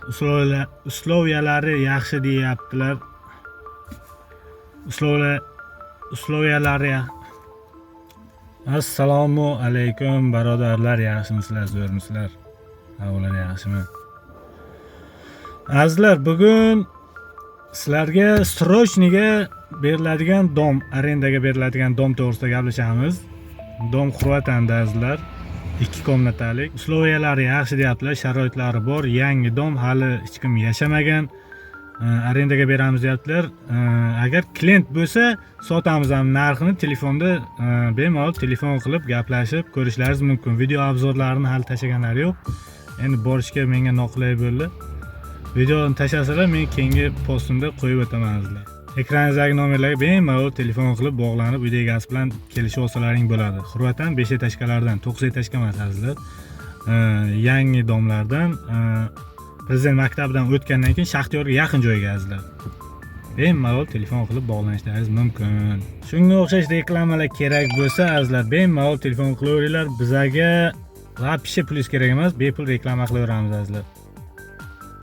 Условия lari yaxshi deyaptilar. Условия lari. Assalomu alaykum, birodarlar, yaxshimisizlar, zo'rmisizlar? Ahvolar yaxshimi? Azizlar, bugun sizlarga срочный ga beriladigan дом, arendaga beriladigan дом to'g'risida gaplashamiz. Дом Xurvatanda, azizlar, ikki комната lik. Условия lari yaxshi deyaptilar, sharoitlari bor, yangi дом, hali hech kim yashamagan. Arendaga beramiz deyaptilar. Agar klient bo'lsa, sotamiz ham, narxini telefonda bemalol telefon qilib gaplashib ko'rishlaringiz mumkin. Video обзор larini hali tashlaganlari yo'q. Endi borishga menga noqulay bo'ldi. Videoni tashlasalar, men keyingi postimda qo'yib o'taman, azizlar. Ekraningizdagi nomerlarga bemalol telefon qilib bog'lanib, uyda egasi bilan kelishib olsalaring bo'ladi. Xurvatan бесэтажка lardan, to'qqiz этажка emas, azizlar. Yangi дом lardan, prezident maktabidan o'tgandan keyin Shaxtyorga yaqin joyga, azizlar. Bemalol telefon qilib bog'lanishlaringiz mumkin. Shunga o'xshash reklamalar kerak bo'lsa, azizlar, bemalol telefon qilaveringlar. Bizaga вообще plyus kerak emas, bepul reklama qilaveramiz, azizlar.